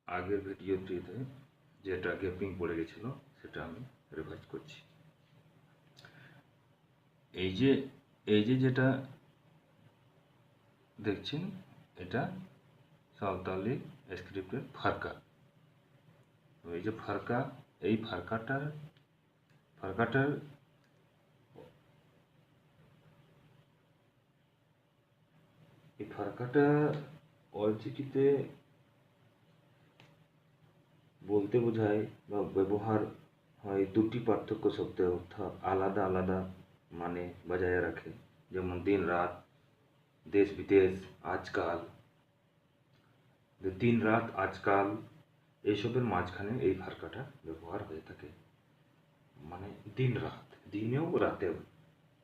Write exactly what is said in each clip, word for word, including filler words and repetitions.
আগের ভিডিওটিতে যেটা গ্যাপিং পড়ে গেছিল, সেটা আমি রিভাইজ করছি। এই যে এই যে যেটা দেখছেন, এটা সাঁওতালি স্ক্রিপ্টের ফারকা। তো এই যে ফারকা, এই ফারকাটার ফারকাটার এই ফারকাটা অলচিকিতে বলতে বোঝায় বা ব্যবহার হয় দুটি পার্থক্য শব্দে, অর্থাৎ আলাদা আলাদা মানে বজায় রাখে, যেমন দিন রাত, দেশ বিদেশ, আজকাল। যে দিন রাত, আজকাল, এইসবের মাঝখানে এই ফারকাটা ব্যবহার হয়ে থাকে। মানে দিন রাত, দিনেও রাতেও,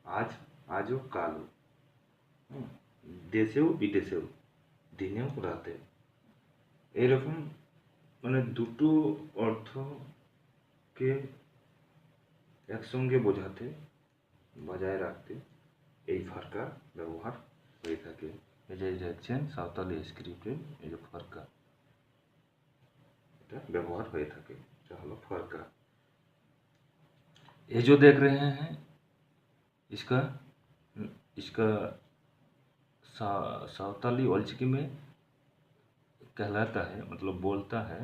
আজ, আজও কালও, হুম, দেশেও বিদেশেও, দিনেও রাতেও। এইরকম মানে দুটো অর্থকে একসঙ্গে বোঝাতে, বজায় রাখতে এই ফারকা ব্যবহার হয়ে থাকে। এই যে দেখছেন সাঁওতালি স্ক্রিপ্টে এই যে ফারকা, এটা ব্যবহার হয়ে থাকে, এটা হলো ফারকা। ये जो देख रहे हैं, इसका इसका सा, सावताली ओलचिकी में कहलाता है, मतलब बोलता है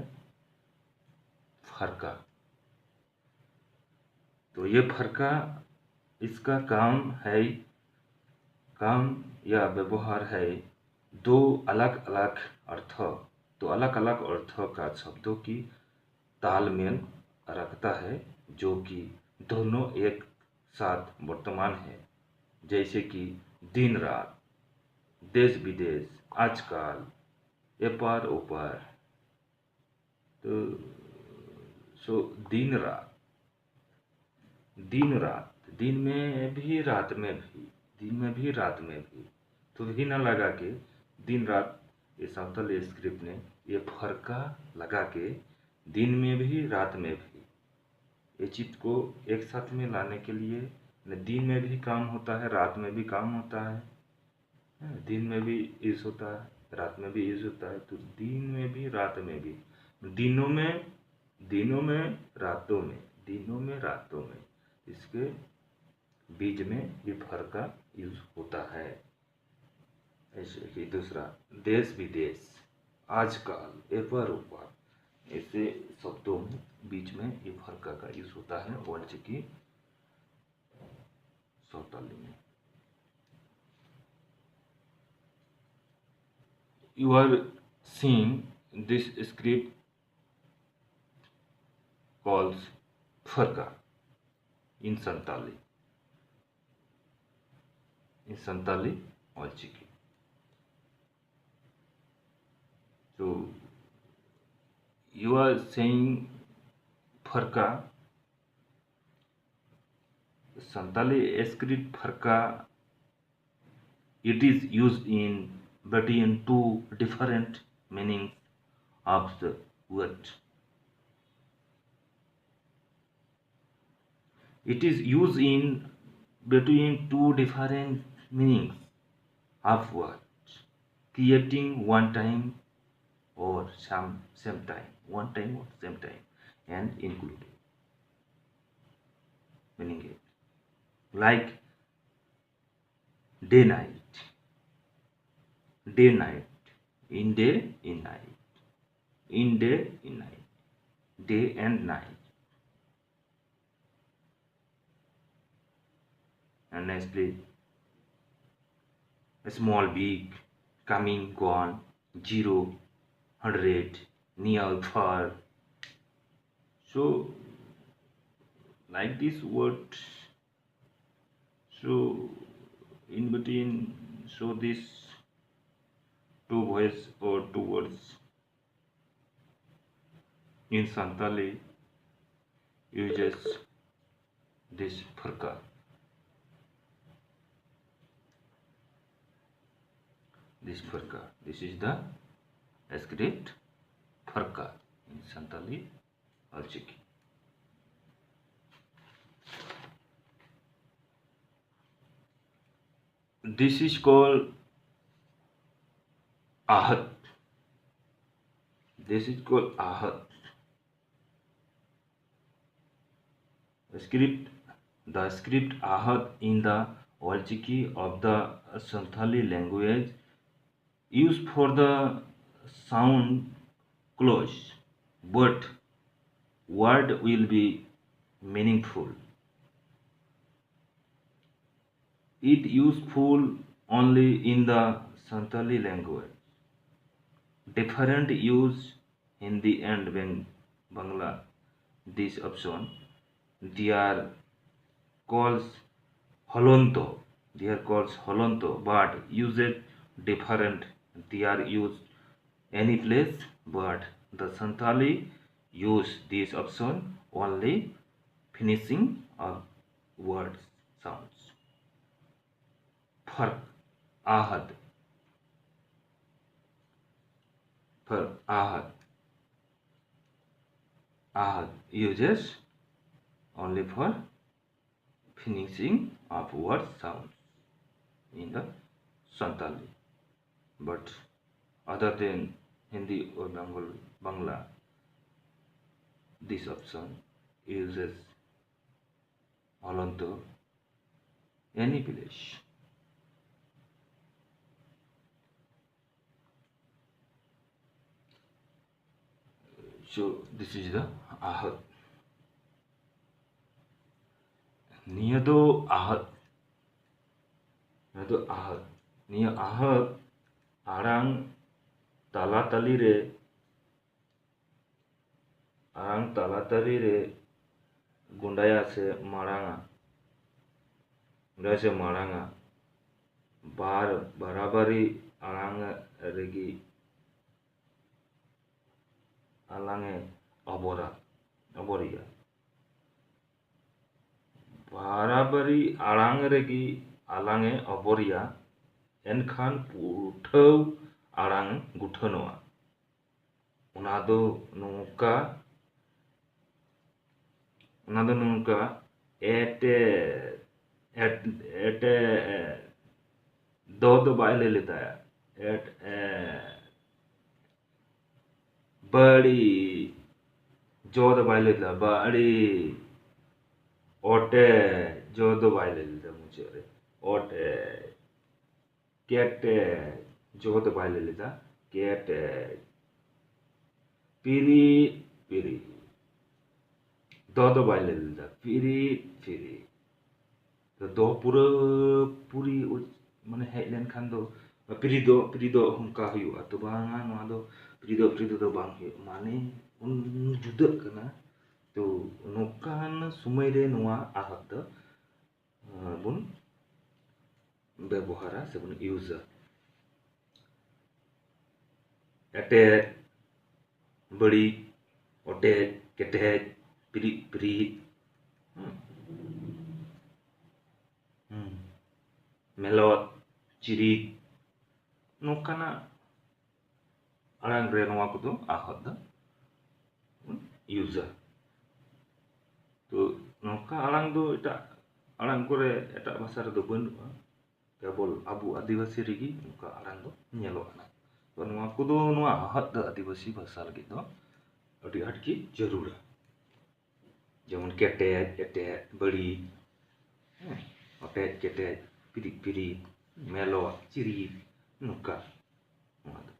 फरका। तो ये फरका, इसका काम है, काम या व्यवहार है दो अलग अलग अर्थ, दो अलग अलग अर्थ का शब्दों की तालमेल रखता है, जो कि दोनों एक साथ वर्तमान है, जैसे कि दिन रात, देश विदेश, आजकल, एपार ओपार। तो सो दिन रात, दिन रात, दिन में भी रात में भी, दिन में भी रात में भी। तो भी ना लगा के दिन रात, ये सावताली स्क्रिप्ट ने ये फरका लगा के दिन में भी रात में भी, ये चीज को एक साथ में लाने के लिए न दिन में भी काम होता है, रात में भी काम होता है, है, दिन में भी यूज होता है, रात में भी यूज होता है। तो दिन में भी रात में भी, दिनों में, दिनों में, रातों में, दिनों में, रातों में, इसके बीच में विफर का यूज होता है। ऐसे ही दूसरा, देश विदेश, आजकल, एपर ऊपर, ऐसे शब्दों में बीच में विफर का, का यूज होता है। ऑलचिकी संताली में। You are seeing this script calls Farka in Santali, in Santali ऑलचिकी। So you are seeing फरका, संताली स्क्रिप्ट फरका, it is used in between two different meanings of the word. It is used in between two different meanings of word, creating one time or some same time, one time or same time, and including meaning it, like day night, day night, in day in night, in day in night, day and night. And next, please, small, big, coming, gone, zero, hundred, near, far. So like this word. So in between, so this two voice or two words in Santali uses this Farka, this Farka, this is the script Farka in Santali ऑलचिकी। This is called आहट। This is called ahad. Script, the script ahad in the Olchiki of the Santali language use for the sound close, but word will be meaningful. It useful only in the Santali language. Different use Hindi and Bang- Bangla. This option, they are calls holonto. They are calls holonto, but used different. They are used any place, but the Santali use this option only finishing of word sounds. For ahad. For ahad. Ahad uses only for finishing of word sounds in the Santali. But other than Hindi or Bengal, Bangla, this option uses holonto any place. So this is the ahad. ᱱᱤᱭᱟᱹ ᱫᱚ ᱟᱦᱟᱫ᱾ ᱱᱤᱭᱟᱹ ᱫᱚ ᱟᱦᱟᱫ᱾ ᱱᱤᱭᱟᱹ ᱟᱦᱟᱫ ᱟᱲᱟᱝ ᱛᱟᱞᱟ ᱛᱟᱞᱤ ᱨᱮ, ᱟᱲᱟᱝ ᱛᱟᱞᱟ ᱛᱟᱞᱤ ᱨᱮ ᱜᱚᱸᱰᱟᱭᱟ ᱥᱮ ᱢᱟᱲᱟᱝᱟ᱾ ᱜᱚᱸᱰᱟᱭᱟ ᱥᱮ ᱢᱟᱲᱟᱝᱟ᱾ ᱵᱟᱨ ᱵᱟᱨᱟᱵᱟᱨᱤ ᱟᱲᱟᱝ ᱨᱮᱜᱮ ᱟᱞᱟᱝᱮ ᱚᱵᱚᱨᱟ, ᱚᱵᱚᱨᱤᱭᱟ᱾ ᱵᱟᱨᱟᱵᱟᱨᱤ ᱟᱲᱟᱝ ᱨᱮᱜᱮ ᱟᱞᱟᱝᱮ ᱚᱵᱚᱨᱤᱭᱟ, ᱮᱱᱠᱷᱟᱱ ᱯᱩᱴᱷᱟᱹᱣ ᱟᱲᱟᱝ ᱜᱩᱴᱷᱟᱹᱱᱚᱜᱼᱟ᱾ ᱚᱱᱟ ᱫᱚ ᱱᱚᱝᱠᱟ, ᱚᱱᱟ ᱫᱚ ᱱᱚᱝᱠᱟ, ᱮᱴ, ᱮᱴ, ᱮᱴ, ᱫᱚ ᱫᱚ ᱵᱟᱭ ᱞᱟᱹᱭ ᱞᱮᱫᱟ᱾ ᱮᱴ, ᱮ, ᱵᱟᱹᱲᱤ, ᱡᱚ ᱫᱚ ᱵᱟᱭ ᱞᱟᱹᱭ ᱞᱮᱫᱟ, ᱵᱟᱹᱲᱤ᱾ ᱚᱴᱮᱡ, ᱡᱚ ᱫᱚ ᱵᱟᱭ ᱞᱟᱹᱭ ᱞᱮᱫᱟ ᱢᱩᱪᱟᱹᱫ ᱨᱮ, ᱚᱴᱮᱡ᱾ ᱠᱮᱴᱮᱡ, ᱡᱚ ᱫᱚ ᱵᱟᱭ ᱞᱟᱹᱭ ᱞᱮᱫᱟ, ᱠᱮᱴᱮᱡ᱾ ᱯᱤᱨᱤ, ᱯᱤᱨᱤ, ᱫᱚ ᱫᱚ ᱵᱟᱭ ᱞᱟᱹᱭ ᱞᱮᱫᱟ, ᱯᱤᱨᱤ, ᱯᱤᱨᱤ᱾ ᱫᱚ ᱯᱩᱨᱟᱹ ᱯᱩᱨᱤ ᱩᱪ-, ᱢᱟᱱᱮ ᱦᱮᱡ ᱞᱮᱱᱠᱷᱟᱱ ᱫᱚ ᱯᱤᱨᱤ ᱫᱚ, ᱯᱤᱨᱤ ᱫᱚ ᱚᱱᱠᱟ ᱦᱩᱭᱩᱜᱼᱟ᱾ ᱛᱚ ᱵᱟᱝᱟ, ᱱᱚᱣᱟ ᱫᱚ ᱯᱤᱨᱤ ᱫᱚ, ᱯᱤᱨᱤ ᱫᱚ, ᱫᱚ ᱵᱟᱝ ᱦᱩᱭᱩᱜᱼᱟ, ᱢᱟᱱᱮ ᱩᱱ ᱡᱩᱫᱟᱹᱜ ᱠᱟᱱᱟ᱾ ᱛᱚ ᱱᱚᱝᱠᱟᱱ ᱥᱚᱢᱚᱭ ᱨᱮ ᱱᱚᱣᱟ ᱟᱦᱟᱫ ᱫᱚ, ᱟᱸ, ᱵᱚᱱ ᱵᱮᱵᱚᱦᱟᱨᱟ ᱥᱮᱵᱚᱱ ᱤᱭᱩᱡᱟ᱾ ᱮᱴᱮᱫ, ᱵᱟᱹᱲᱤᱡ, ᱚᱴᱮᱡ, ᱠᱮᱴᱮᱡ, ᱯᱤᱨᱤᱡ, ᱯᱤᱨᱤᱡ᱾ ᱦᱩᱸ᱾ ᱦᱩᱸ᱾ ᱢᱮᱞᱚᱛ, ᱪᱤᱨᱤᱡ, ᱱᱚᱝᱠᱟᱱᱟᱜ ᱟᱲᱟᱝ ᱨᱮ ᱱᱚᱣᱟ ᱠᱚᱫᱚ ᱟᱦᱚᱫ ᱫᱚ ᱵᱚᱱ ᱤᱭᱩᱡᱟ᱾ ᱛᱚ ᱱᱚᱝᱠᱟ ᱟᱲᱟᱝ ᱫᱚ ᱮᱴᱟᱜ ᱟᱲᱟᱝ ᱠᱚᱨᱮ, ᱮᱴᱟᱜ ᱵᱷᱟᱥᱟ ᱨᱮᱫᱚ ᱵᱟᱹᱱᱩᱜᱼᱟ, ᱠᱮᱵᱚᱞ ᱟᱵᱚ ᱟᱹᱫᱤᱵᱟᱹᱥᱤ ᱨᱮᱜᱮ ᱱᱚᱝᱠᱟ ᱟᱲᱟᱝ ᱫᱚ ᱧᱮᱞᱚᱜ ᱠᱟᱱᱟ᱾ ᱛᱚ ᱱᱚᱣᱟ ᱠᱚᱫᱚ, ᱱᱚᱣᱟ ᱟᱦᱚᱫ ᱫᱚ ᱟᱹᱫᱤᱵᱟᱹᱥᱤ ᱵᱷᱟᱥᱟ ᱞᱟᱹᱜᱤᱫ ᱫᱚ ᱟᱹᱰᱤ ᱟᱸᱴ ᱜᱮ ᱡᱟᱹᱨᱩᱲᱟ᱾ ᱡᱮᱢᱚᱱ ᱠᱮᱴᱮᱡ, ᱮᱴᱮᱫ, ᱵᱟᱹᱲᱤᱡ, ᱦᱮᱸ, ᱚᱴᱮᱡ, ᱠᱮᱴᱮᱡ, ᱯᱤᱨᱤᱡ, ᱯᱤᱨᱤᱡ, ᱢᱮᱞᱚ, ᱪᱤᱨᱤᱡ, ᱱᱚᱝᱠᱟ᱾ ᱱᱚᱣᱟ ᱫᱚ,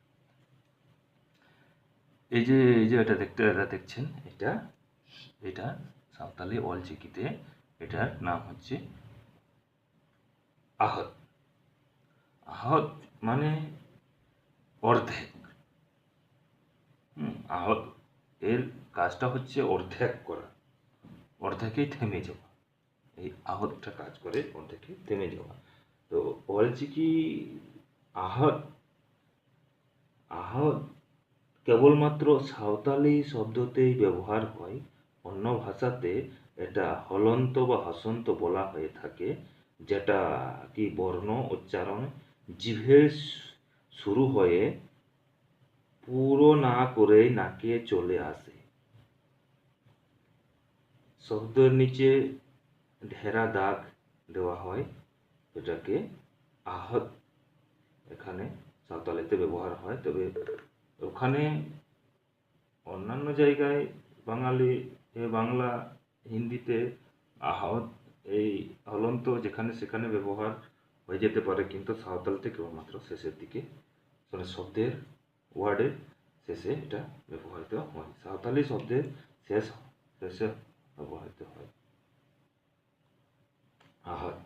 এই যে, এই যে এটা দেখতে, এটা দেখছেন, এটা, এটা সাঁওতালি অল চিকিতে, এটার নাম হচ্ছে আহত। আহত মানে অর্ধেক। হুম, আহত এর কাজটা হচ্ছে অর্ধেক করা, অর্ধেকেই থেমে যাওয়া। এই আহতটা কাজ করে অর্ধেকে থেমে যাওয়া। তো অল চিকি আহত, আহত কেবলমাত্র সাঁওতালি শব্দতেই ব্যবহার হয়, অন্য ভাষাতে এটা হলন্ত বা হসন্ত বলা হয়ে থাকে, যেটা কি বর্ণ উচ্চারণ জিভে শুরু হয়ে পুরো না করেই নাকে চলে আসে। শব্দের নিচে ঢেরা দাগ দেওয়া হয়, এটাকে আহত এখানে সাঁওতালিতে ব্যবহার হয়। তবে ওখানে অন্যান্য জায়গায় বাঙালি, এ, বাংলা, হিন্দিতে আহত, এই হলন্ত যেখানে সেখানে ব্যবহার হয়ে যেতে পারে, কিন্তু সাঁওতালিতে কেবলমাত্র শেষের দিকে, মানে শব্দের, ওয়ার্ডের শেষে এটা ব্যবহৃত হয়। সাঁওতালি শব্দের শেষ, শেষে ব্যবহৃত হয়। আহত,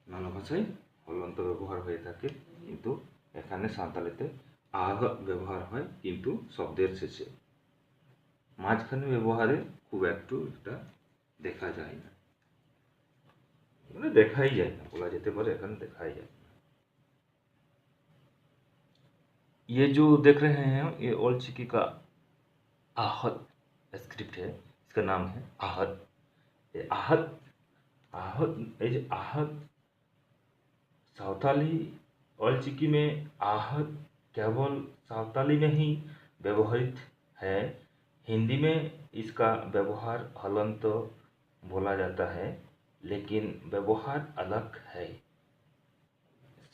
নানা ভাষায় হলন্ত ব্যবহার হয়ে থাকে, কিন্তু এখানে সাঁওতালিতে আহত ব্যবহার হয় কিন্তু শব্দের শেষে। মাঝখানে ব্যবহারে খুব একটু এটা দেখা যায় না, মানে দেখাই যায় না, বলা যেতে পারে এখানে দেখাই যায় না। ये जो देख रहे हैं, ये ओल्ड चिकी का आहत स्क्रिप्ट है। इसका नाम है आहत। ये आहत, आहत, ये जो आहत, सावताली ओल्ड चिकी में आहत केवल सावताली में ही व्यवहृत है। हिंदी में इसका व्यवहार हलंत बोला जाता है, लेकिन व्यवहार अलग है।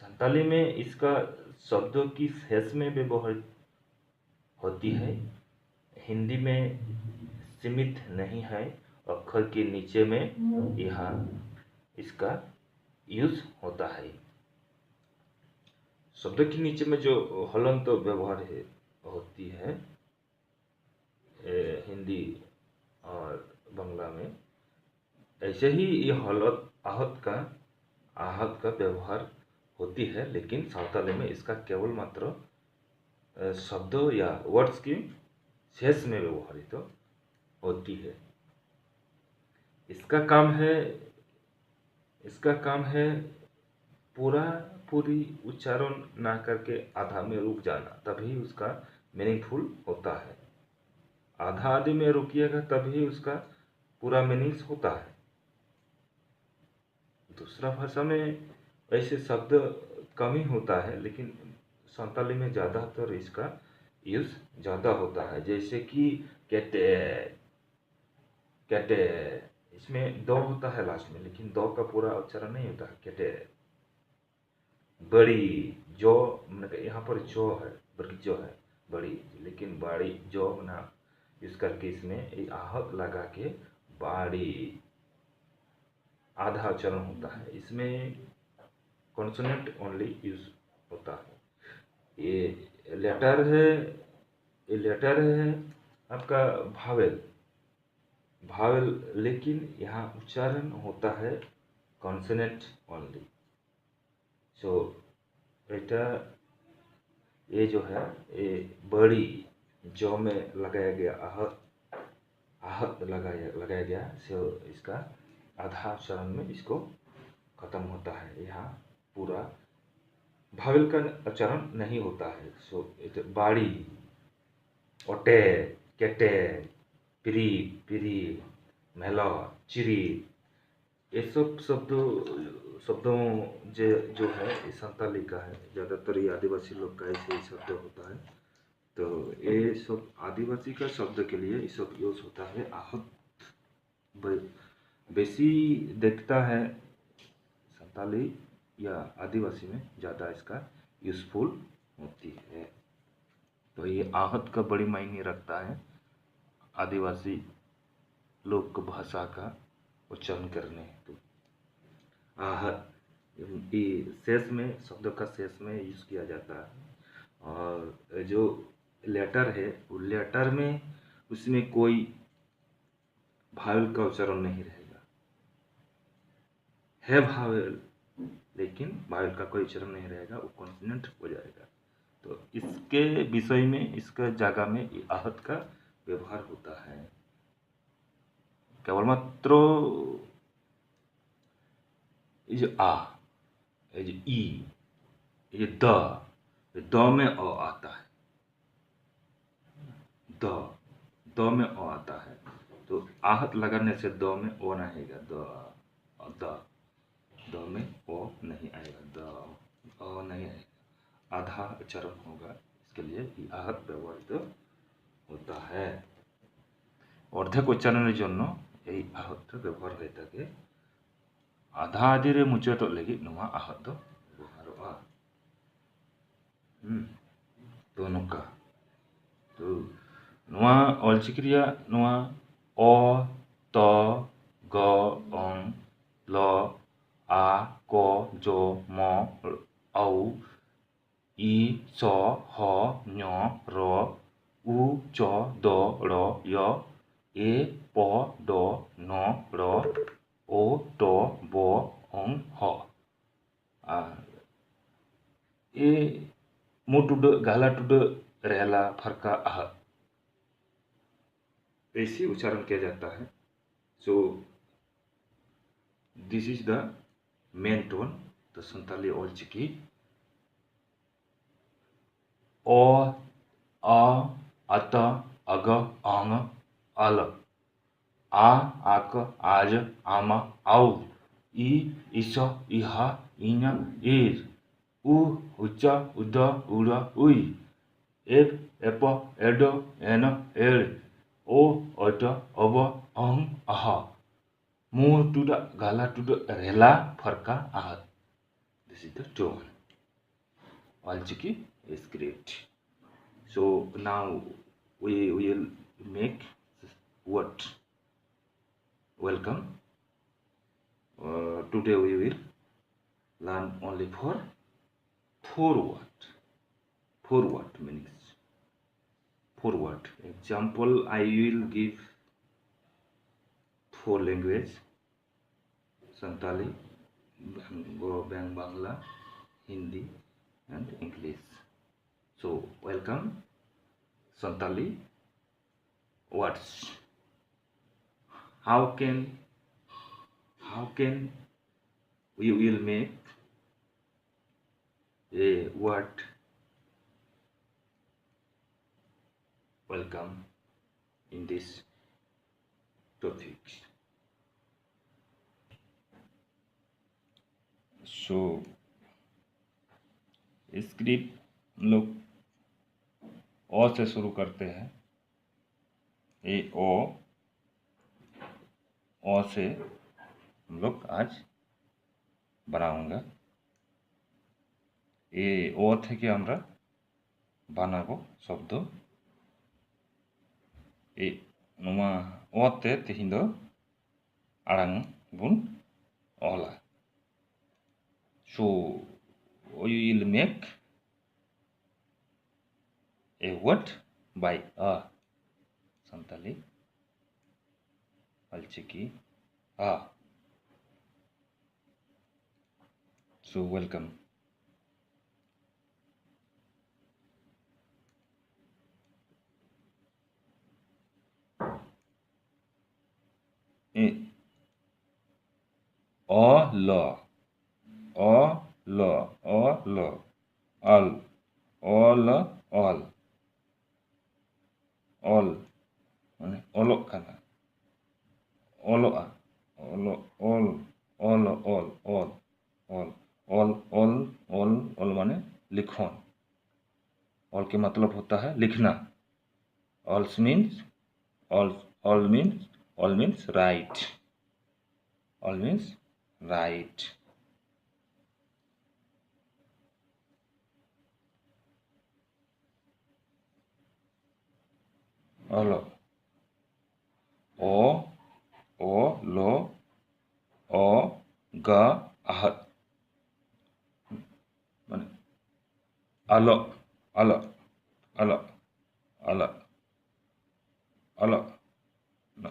संताली में इसका शब्दों की शेष में व्यवहार होती है। हिंदी में सीमित नहीं है, अक्षर के नीचे में यहाँ इसका यूज होता है। शब्द के नीचे में जो हलंत व्यवहार है, होती है, ए, हिंदी और बांग्ला में, ऐसे ही ये हलत, आहत का, आहत का व्यवहार होती है, लेकिन सावताली में इसका केवल मात्र, अ, शब्दों या वर्ड्स की शेष में व्यवहृत होती है। इसका काम है, इसका काम है पूरा पूरी उच्चारण ना करके आधा में रुक जाना, तभी उसका मीनिंगफुल होता है। आधा आधी में रुकिएगा तभी उसका पूरा मीनिंग्स होता है। दूसरा भाषा में ऐसे शब्द कम ही होता है, लेकिन संताली में ज़्यादातर इसका यूज ज़्यादा होता है, जैसे कि केटे, केटे, इसमें दो होता है लास्ट में, लेकिन दो का पूरा उच्चारण नहीं होता है। केटे, बड़ी, जो, मतलब यहाँ पर जो है, बड़ी जो है, ᱵᱟᱹᱲᱤᱡ, ᱞᱮᱠᱤᱱ ᱵᱟᱹᱲᱤᱡ ᱡᱚ ᱚᱱᱟ use करके इसमें ये आहत लगा के ᱵᱟᱹᱲᱤᱡ, आधा उच्चारण होता है। इसमें consonant only use होता है। ये लेटर है, ये लेटर है आपका भावेल, भावेल, लेकिन यहाँ उच्चारण होता है consonant only। So এটা, ये जो है, ये बड़ी जो में लगाया गया आहत, आहत लगाया लगाया गया। So इसका आधा उच्चारण में इसको खत्म होता है। यहाँ पूरा भावेल का उच्चारण नहीं होता है। So এটা বাড়ি, অটে, কেটে, পিরি, পিরি, মেলা, চিরি, ये सब शब्दों शब्दों जे जो है, ये संताली का है। ज़्यादातर ये आदिवासी लोग का ऐसे ही शब्द होता है। तो ये सब आदिवासी का शब्द के लिए ये सब यूज़ होता है। आहत ब- बेसी देखता है संताली या आदिवासी में ज़्यादा इसका यूज़फुल होती है। तो ये आहत का बड़ी मायने रखता है आदिवासी लोक भाषा का उच्चारण करने हेतु। आहत ये शेष में, शब्द का शेष में यूज़ किया जाता है। और जो लेटर है, वो लेटर में उसमें कोई भावेल का उच्चारण नहीं रहेगा। है भावेल, लेकिन भावेल का कोई उच्चारण नहीं रहेगा, वो कॉन्सोनेंट हो जाएगा। तो इसके विषय में, इसका जगह में ये आहत का व्यवहार होता है। केवल मात्र ये जो आ, ये जो ई, ये द, ये द में अ आता है। द, द में अ आता है, तो आहत लगाने से द में अ नहीं आएगा। द, द, द में अ नहीं आएगा। द, अ नहीं आएगा, आधा उच्चारण होगा। इसके लिए ये आहत व्यवहारित होता है। অর্ধেক উচ্চারণের জন্য এই আহতটা ব্যবহার হয়ে থাকে। ᱟᱫᱷᱟ ᱟᱫᱷᱤ ᱨᱮ ᱢᱩᱪᱟᱹᱫᱚᱜ ᱞᱟᱹᱜᱤᱫ ᱱᱚᱣᱟ ᱟᱦᱚᱛ ᱫᱚ ᱵᱮᱵᱚᱦᱟᱨᱚᱜᱼᱟ᱾ ᱦᱩᱸ, ᱛᱚ ᱱᱚᱝᱠᱟ᱾ ᱛᱚ ᱱᱚᱣᱟ ᱚᱞᱪᱤᱠᱤ ᱨᱮᱭᱟᱜ ᱱᱚᱣᱟ ᱚ, ᱛ, ᱜ, ᱝ, ᱞ, ᱟ, ᱠ, ᱡ, ᱢ, ᱣ, ᱤ, ᱥ, ᱦ, ᱧ, ᱨ, ᱩ, ᱪ, ᱫ, ᱲ, ᱭ, ᱮ, ᱯ, ᱰ, ᱱ, ᱲ, ᱳ, ᱴ, ᱵ, ᱝ, ᱦ᱾ ᱟᱨ ᱮ ᱢᱩ ᱴᱩᱰᱟᱹᱜ, ᱜᱟᱦᱞᱟ ᱴᱩᱰᱟᱹᱜ, ᱨᱮᱦᱞᱟ ᱯᱷᱟᱨᱠᱟ ᱟᱦᱟᱜ, ऐसे उच्चारण किया जाता है। So this is the main tone, the Santali Ol Chiki. ᱚ, ᱟ, ᱟᱛᱟ, ᱟᱜᱟ, ᱟᱝ, ᱟᱞ, ᱟ, ᱟᱠ, ᱟᱡ, ᱟᱢᱟ, ᱟᱣ, ᱤ, ᱤᱥᱟ, ᱤᱦᱟ, ᱤᱧᱟ, ᱤᱨ, ᱩ, ᱩᱪᱟ, ᱩᱫᱟ, ᱩᱲᱟ, ᱩᱭ, ᱮᱯ, ᱮᱯᱟ, ᱮᱰᱟ, ᱮᱱᱟ, ᱮᱲ, ᱳ, ᱚᱴᱟ, ᱚᱵᱟ, ᱚᱦᱚᱝ, ᱟᱦᱟ, ᱢᱩ ᱴᱩᱰᱟᱹᱜ, ᱜᱟᱦᱞᱟ ᱴᱩᱰᱟᱹᱜ, ᱨᱮᱦᱞᱟ ᱯᱷᱟᱨᱠᱟ ᱟᱦᱟᱨ᱾ This is the tone. Ol Chiki script. So now we will make what? Welcome. Uh, today we will learn only for four word. Four word meanings. Four word. Example, I will give four language. Santali, Bang-, Go-, Bang-, Bangla, Hindi, and English. So, welcome, Santali words. How can, how can we will make a word welcome in this topic? So, script हम लोग अ से शुरू करते हैं। ए, ओ, अ से हम लोग आज बनाऊंगा। এ অ থেকে আমরা বানাবো শব্দ। ᱮ, ᱱᱚᱣᱟ ᱚ ᱛᱮ ᱛᱮᱦᱮᱧ ᱫᱚ ᱟᱲᱟᱝ ᱵᱚᱱ ᱚᱞᱟ᱾ So, we will make a word by a Santali Ol Chiki ᱟ᱾ So, welcome. ᱚ ᱞᱚ, ᱚ ᱞᱚ, ᱚ ᱞᱚ, ᱚᱞ, ᱚ ᱞᱚ, ᱚᱞ, ᱚᱞ, ᱢᱟᱱᱮ ᱚᱞᱚᱜ ᱠᱟᱱᱟ, ᱚᱞᱚᱜᱼᱟ, ᱚᱞᱚᱜ, ᱚᱞ, ᱚᱞ, ᱚᱞ, ᱚᱞ, ᱚᱞ, ᱚᱞ, ᱚᱞ, ᱚᱞ, ᱚᱞ ᱢᱟᱱᱮ ᱞᱤᱠᱷᱚᱱ। ᱚᱞ ᱠᱮ ᱢᱚᱛᱞᱚᱵ ᱦᱳᱛᱟ ᱦᱟᱭ ᱞᱤᱠᱷᱱᱟ। ᱚᱞ means, ᱚᱞ, ᱚᱞ means, ᱚᱞ means write। ᱚᱞ means write। ᱚᱞᱚᱜ। ᱚ, ᱚ, ᱞᱚ, ᱚ, ᱜᱟ, ᱟᱦᱟᱫ। ᱢᱟᱱᱮ, ᱟᱞᱚᱜ, ᱟᱞᱚᱜ, ᱟᱞᱚᱜ, ᱟᱞᱚᱜ, ᱟᱞᱚᱜ,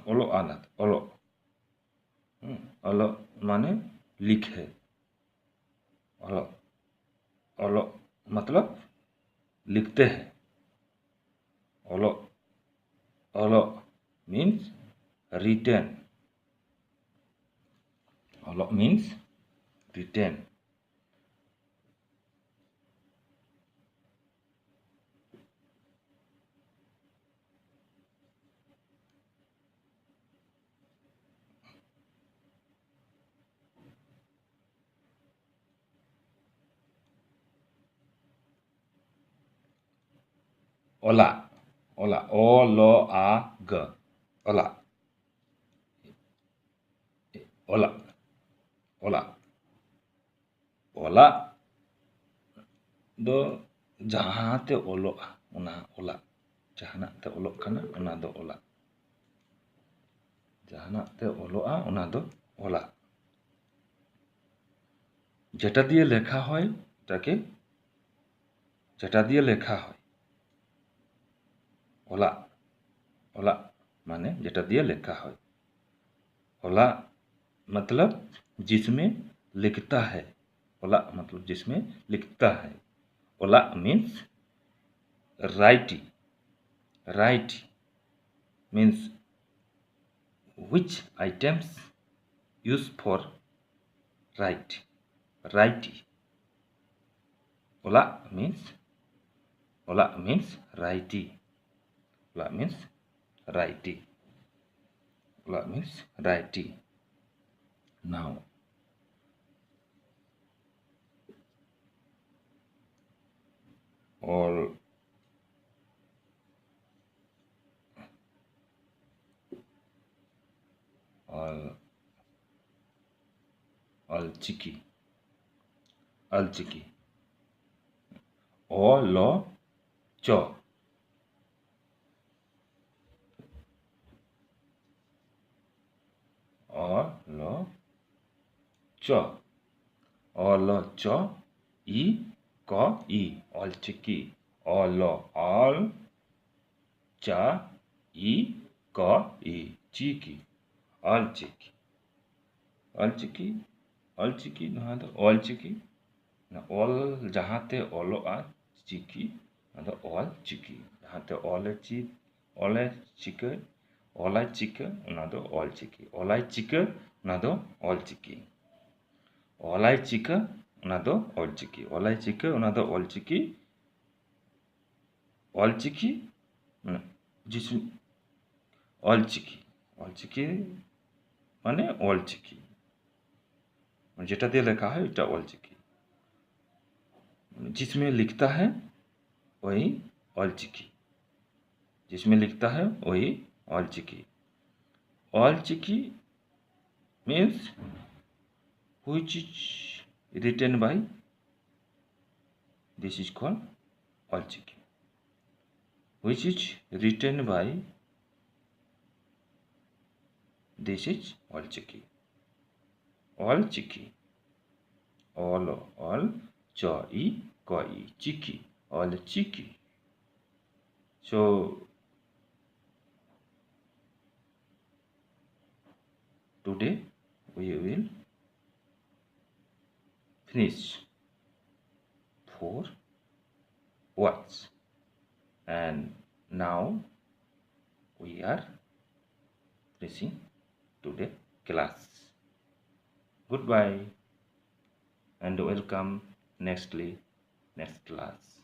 ᱚᱞᱚᱜ ᱟᱱᱟᱛ, ᱚᱞᱚᱜ। ᱦᱩᱸ, ᱚᱞᱚᱜ ᱢᱟᱱᱮ ᱞᱤᱠᱷᱮ। ᱚᱞᱚᱜ, ᱚᱞᱚᱜ ᱢᱚᱛᱞᱚᱵ ᱞᱤᱠᱷᱛᱮ ᱦᱮ। ᱚᱞᱚᱜ, ᱚᱞᱚᱜ means written। ᱚᱞᱚᱜ means written। ᱚᱞᱟᱜ, ᱚᱞᱟᱜ, ᱚ ᱞᱚ ᱟ ᱜᱟᱹ, ᱚᱞᱟᱜ, ᱚᱞᱟᱜ, ᱚᱞᱟᱜ, ᱚᱞᱟᱜ ᱫᱚ ᱡᱟᱦᱟᱸ ᱛᱮ ᱚᱞᱚᱜᱼᱟ, ᱚᱱᱟ ᱚᱞᱟᱜ, ᱡᱟᱦᱟᱱᱟᱜ ᱛᱮ ᱚᱞᱚᱜ ᱠᱟᱱᱟ, ᱚᱱᱟ ᱫᱚ ᱚᱞᱟᱜ᱾ ᱡᱟᱦᱟᱱᱟᱜ ᱛᱮ ᱚᱞᱚᱜᱼᱟ, ᱚᱱᱟ ᱫᱚ ᱚᱞᱟᱜ᱾ যেটা দিয়ে লেখা হয়, ওটাকে যেটা দিয়ে লেখা হয়। ᱚᱞᱟᱜ, ᱚᱞᱟᱜ ᱢᱟᱱᱮ যেটা দিয়ে লেখা হয়। ᱚᱞᱟᱜ मतलब जिसमें लिखता है। ᱚᱞᱟᱜ मतलब जिसमें लिखता है। ᱚᱞᱟᱜ means writing। Writing means which items use for write। Writing। ᱚᱞᱟᱜ means, ᱚᱞᱟᱜ means writing᱾ ᱚᱞᱟᱜ means writing᱾ ᱚᱞᱟᱜ means writing᱾ Now, ᱚᱞ, ᱚᱞ, ᱚᱞᱪᱤᱠᱤ, ᱚᱞᱪᱤᱠᱤ, ᱚ, ᱞ, ᱪ, ᱚ, ᱞ, ᱪ, ᱚ, ᱞ, ᱪ, ᱤ, ᱠ, ᱤ, ᱚᱞᱪᱤᱠᱤ, ᱚ, ᱞ, ᱚᱞ, ᱪ, ᱤ, ᱠ, ᱤ, ᱪᱤᱠᱤ, ᱚᱞᱪᱤᱠᱤ, ᱚᱞᱪᱤᱠᱤ, ᱚᱞᱪᱤᱠᱤ, ᱱᱚᱣᱟ ᱫᱚ ᱚᱞᱪᱤᱠᱤ, ᱚᱞ ᱡᱟᱦᱟᱸ ᱛᱮ ᱚᱞᱚᱜᱼᱟ ᱪᱤᱠᱤ, ᱚᱱᱟ ᱫᱚ ᱚᱞ ᱪᱤᱠᱤ᱾ ᱡᱟᱦᱟᱸ ᱛᱮ ᱚᱞᱮ ᱪᱤᱫ, ᱚᱞᱮ ᱪᱤᱠᱟᱹ, ᱚᱞᱟᱭ ᱪᱤᱠᱟᱹ, ᱚᱱᱟ ᱫᱚ ᱚᱞ ᱪᱤᱠᱤ᱾ ᱚᱞᱟᱭ ᱪᱤᱠᱟᱹ, ᱚᱱᱟ ᱫᱚ ᱚᱞ ᱪᱤᱠᱤ᱾ ᱚᱞᱟᱭ ᱪᱤᱠᱟᱹ, ᱚᱱᱟ ᱫᱚ ᱚᱞ ᱪᱤᱠᱤ᱾ ᱚᱞᱟᱭ ᱪᱤᱠᱟᱹ, ᱚᱱᱟ ᱫᱚ ᱚᱞ ᱪᱤᱠᱤ᱾ ᱚᱞ ᱪᱤᱠᱤ, ᱢᱟᱱᱮ, ᱡᱤᱥᱩ, ᱚᱞ ᱪᱤᱠᱤ, ᱚᱞ ᱪᱤᱠᱤ ᱢᱟᱱᱮ ᱚᱞ ᱪᱤᱠᱤ, ᱡᱮᱴᱟ ᱫᱤᱭᱮ ᱞᱮᱠᱷᱟ ᱦᱚᱭ, ᱚᱴᱟ ᱚᱞ ᱪᱤᱠᱤ᱾ जिसमें लिखता है, वही ᱚᱞ ᱪᱤᱠᱤ। जिसमें लिखता है, वही Ol Chiki. Ol Chiki means which is written by, this is called Ol Chiki. which is written by, this is Olchiki. Olchiki. Ol, ol, cho, i, ko, i. Chiki. Olchiki. So, today we will finish four words. And now we are finishing today class. Goodbye and welcome nextly, next class.